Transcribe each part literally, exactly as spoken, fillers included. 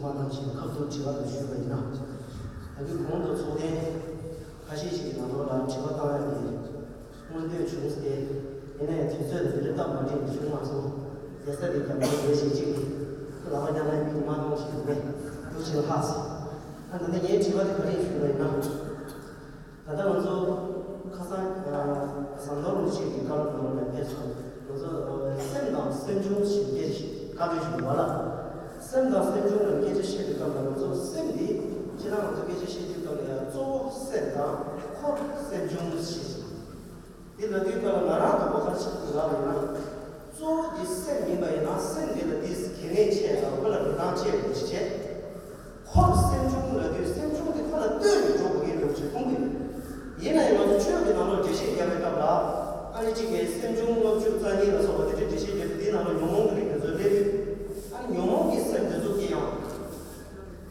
མ་གནང་ཞིང་ཁ་ཐུག་དྲི་བ་དང་ཞུས་པ་ཡིན་ན། ད་གིན་གོང་དུ་ཚོགས་ཐེངས་ཁ་ཤས་ཤིག་གི་ནང་ལོགས་ལ་དྲི་བ་བཏང་ཡག་གི་མངོན་འདོད་བྱུང་སྟེ། ཡིན་ན་ཡང་དུས་ཚོད་ལ་དེ་འདྲ་སྟབས་མ་བདེ་བ་བྱུང་མ་སོང་། རྒྱལ་ས་དེ་རྒྱ་མོ་ལས་བྱེད་ཅིག་གིས་ལག་པ་བརྐྱངས་ན་མིག་མ་གཏོང་ཞིག་འདུག་པས་ཐུགས་རྗེ་ཆེ་ལགས་ཟེར། ཨ་ད་ནི་ངའི་དྲི་བ་དེ་ག་རེ་ཞུས་པ་ཡིན་ན། ད་ལྟ་ང་ཚོ་ཁ་སང་ཟམ་གདོང་རིན་པོ་ཆེ་གི་བཀའ་སློབ་ནང་ལ་ཕེབས་སོང་། ང་ཚོ་སེམས་དང་སེམས་བྱུང་ཞེས་སྐད་ཆ་བཀའ་མོལ་ཞུ་བ་ལ། སེམས་དང་སེམས་བྱུང་ལ་སྐད་ཆ་བཤད་པའི་སྐབས་ལ་ང་ཚོ་སེམས་འདི་སྤྱིར་བཏང་ང་ཚོ་སྐད་ཆ་བཤད་དུས་སྐབས་ལ་ཡང་གཙོ་བོ་སེམས་དང་འཁོར་སེམས་བྱུང་ཞེས། འདི་ལབ་དུས་སྐབས་ལ་ང་རང་དང་པོ་ག་རེ་ཞིག་ལབ་པ་ཡིན་ན། གཙོ་བོ་འདི་སེམས་ཡིན་པ་ཡིན་ན་སེམས་འདི་ལ་འདི་གལ་གནད་ཆེ་ལ་ཁོ་ལ་འགྲོ་སྟངས་ཆེ་བ་ཞིག་བྱས། འཁོར་སེམས་བྱུང་ལབ་དུས་སེམས་བྱུང་དེ་ཁོ་ལ་ལྟོས་ནས་འགྲོ་དགོས་ཀྱི་འདུག་ཅེས་མཐོང་གི་ཡོད། ཡིན་ན་ཡང་ང་ཚོ་ཆོས་ཀྱི་ནང་ལོགས་འགྲེལ་བཤད་རྒྱག་པའི་སྐབས་ལ། ཨ་ནི་གཅིག་གིས་སེམས་བྱུང་ལྔ་བཅུ་རྩ་གཉིས་ལ་སོགས་པ་དེ་འདྲའི་འགྲེལ་བཤད་རྒྱག་དུས་དེའི་ནང་ལ་ཉོན་མོངས་ཀྱི་རིགས་དེ་ཚོ་སླེབས་དུས། ཨ་ནི་ཉོན་མོངས་ཀྱི་སེམས་དེ་ཚོ་གིས་ཡང་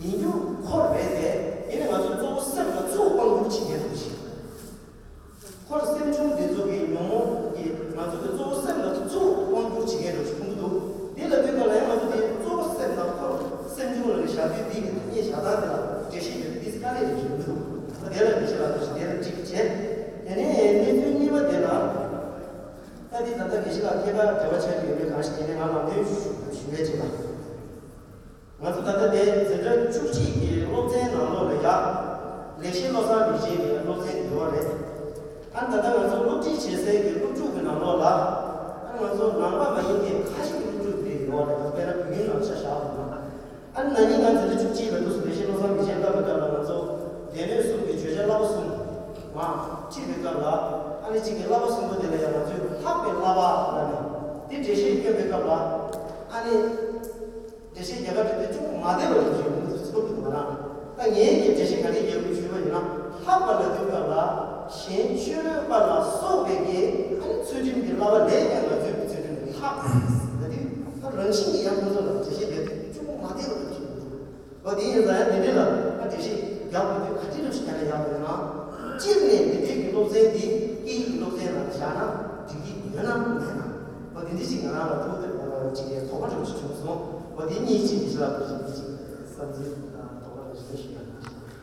ཡིན་རྒྱུ་འཁོར་རེད་དེ། ཡིན་ན་ང་ཚོ་གཙོ་བོ་སེམས་ལ་ཚུར་དབང་བསྒྱུར་བྱེད་མཁན་འདུག་ཅེས། འཁོར་སེམས་བྱུང་དེ་ཚོ་གི་ཉོན་མོངས་ཀྱིས་ང་ཚོ་གི་གཙོ་བོ་སེམས་ལ་ཚུར་དབང་བསྒྱུར་བྱེད་མཁན་འདྲ་ཞིག་མཐོང་གི་འདུག་དེ་ལ་ལྟོས་པ་ལ་ཡང་ང་ཚོ་དེ་གཙོ་བོ་སེམས་དང་འཁོར་སེམས་བྱུང་ལ་ནི་བཞག་དུས་དེ་གི་ཐ་སྙད་བཞག་སྟངས་དེ་ལ་འགྲེལ་བཤད་བརྒྱབ་དུས་དེ་དཀའ་ལས་རེད་ཞུ་གི་འདུག་ད་དེ་ལ་འགྲེལ་བཤད་ལ་ཐུགས་རྗེ་ཆེ། དེ་ལ་གཅིག་བྱས། དེ་ནས་གནས་ཚུལ་གཉིས་པ་དེ་ལ། ད་དེ་ད་ལྟ་དགེ་བཤེས་ལགས་ཐད་ཀར་འབྲེལ་བ་བྱས་ཡོད་མེད་གང་ཞིག་དེ་ནས་ང་ལམ་སྟོན་ཞུ་ཞུ་བའི་ཆེད་ལ། ང་ཚོ་ད་ལྟ་དེ་འཛིན་གྲྭ་བཅུ་གཅིག་གི་སློབ་ཚན་ནང་ལོགས་ལ་ཡ། ལེགས་བཤད་བློ་བཟང་མིག་རྒྱན་གྱི་སློབ་ཚན་ཡོད་རེད། ཨ་ད་ལྟ་ང་ཚོ་སློབ་ཁྲིད་བྱེད་སའི་གི་སློབ་ཕྲུག་གི་ནང་ལོགས་ལ། ཨ་ང་ཚོ་ནང་པ་མ་ཡིན་མཁན་ཁ་ཤས་ཀྱི་སློབ་ཕྲུག་དེ་ཡོད་རེད། དཔེར་ན་བོད་ཡིག་ནང་ཆ་བཞག་པ་ན། ཨ་ན་ནིང་ང་འཛིན་གྲྭ་བཅུ་གཅིག་ལ་འདུག་སེ་ལེགས་བཤད་བློ་བཟང་མིག་རྒྱན་བཀླགས་པའི་སྐབས་ལ་ང་ཚོ་སྡེ་སྣོད་གསུམ་གྱི་བརྗོད་བྱ་བསླབ་པ་གསུམ། མ་ཁྲིད་པའི་སྐབས་ལ། ཨ་ནི་གཅིག་གི་བསླབ་པ་གསུམ་པོ་དེ་ལ་ཡང་ང་ཚོས་ལྷག་པའི་བསླབ་པ་ལབ་ནས་དེ་འགྲེལ་བཤད་སྐྱོན་པའི་སྐབས་ལ། ཨ་ནི། འགྲེལ་བཤད་རྒྱག་ག་འགྲོ་དུས་ཅུང་མ་བདེ་བ་ཞིག་ཡོང་གི་འདུག་ཚོར་གི་འདུག་ང་རང་། ད་ངས་ཀྱི་འགྲེལ་བཤད་ག་རེ་རྒྱག་དགོས་ཞུས་པ་ཡིན་ན། ལྷག་པ་ལབ་དུས་སྐབས་ལ་གཞན་ཆོས་པ་ལ་སོགས་པའི་གི་ཨ་ནི་ཚུལ་ཁྲིམས་ཀྱི་བསླབ་པ་ལས་ཀྱང་ང་ཚོའི་གི་ཚུལ་ཁྲིམས་ལས་ལྷག་ཟེར་དུས། ད་རང་བཞིན་གྱིས་ཡང་ཁོང་ཚོ་ལ་འགྲེལ་བཤད་རྒྱག་དུས་ཅུང་མ་བདེ་བ་ཞིག་ཡོང་གི་འདུག་འོ་དེ་ཡིན་ཙང་ཡང་དེ་འདྲ་ལ་ཨ་འགྲེལ་བཤད་རྒྱག་དགོས་དུས་ག་དུས་རེ་བཞིན་རྒྱག་ན་ཡག་པོ་ཡོད་ན། སྤྱིར་ནས་འདི་འདྲའི་གི་སློབ་ཚན་འདི་སྐད་ཡིག་སློབ་ཚན་ལ་བཞག་ན་འགྲིག་གི་ཡོད་ན་མེད་ན། འོ་དེ་འདྲ་ཞིག་ང་རང་ལ་ཐུགས་འདོད་ཅིག་གི་དོགས་པ་འདྲ་ཞིག་བྱུང་སོང་། འོ་དེ་གཉིས་ཅིག་གི་ཞིག་ལ་ཞིག་ཅིག་བསམ་ཚུལ་དང་དོགས་པ་འདྲ་ཞིག་ཞུ་ཡ།